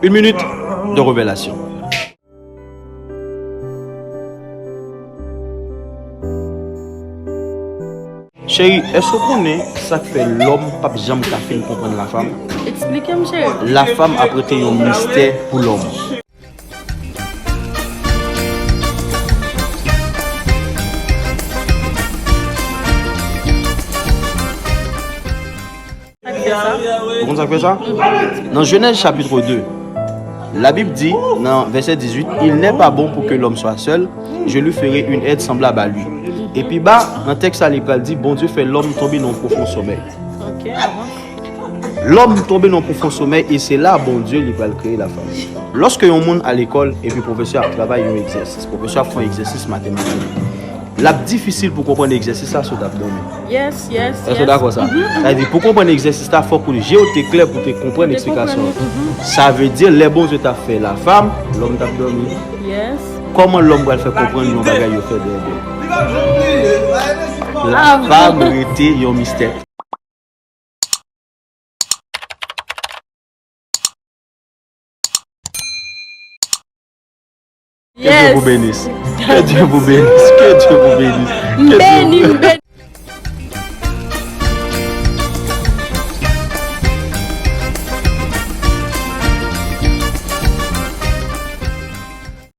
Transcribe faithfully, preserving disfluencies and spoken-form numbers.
Une minute de révélation. Cheri, èske w konnen sa k fè lòm p ap janm ka fin konprann lafanm? Eksplike m, cheri. Lafanm ap rete yon mistè pou lòm. Ou konn sa k fè sa? Nan Jenèz chapit de, Labib di nan vèsè dizuit, "Il n'est pas bon pour que l'homme soit seul, je lui ferai une aide semblable à lui." E pi ba, nan tèks sa, li pral di, Bondye fè lòm tonbe nan yon pwofon somèy. Lòm tonbe nan yon pwofon somèy e se la Bondye li pral kreye lafanm. Lòske yon moun al lekòl epi pwofesè ap travay yon egzèsis, pwofesè ap fè yon egzèsis matematik, l ap difisil pou konprann egzèsis la si w t ap dòmi. Yes, yes, yes. Èske w dakò sa? Sa vle di, pou konprann egzèsis la, fòk ou je w te klè pou w te konprann eksplikasyon an. Sa vle di, lè Bondye t ap fè lafanm, lòm t ap dòmi. Yes. Kòman lòm pral fè konprann yon bagay yo fè dèyè do l? Lafanm rete yon mistè. Ke Dye vous bénisse. Ke Dye vous bénisse. Ke Dye vous bénisse. Ke Dye vous bénisse.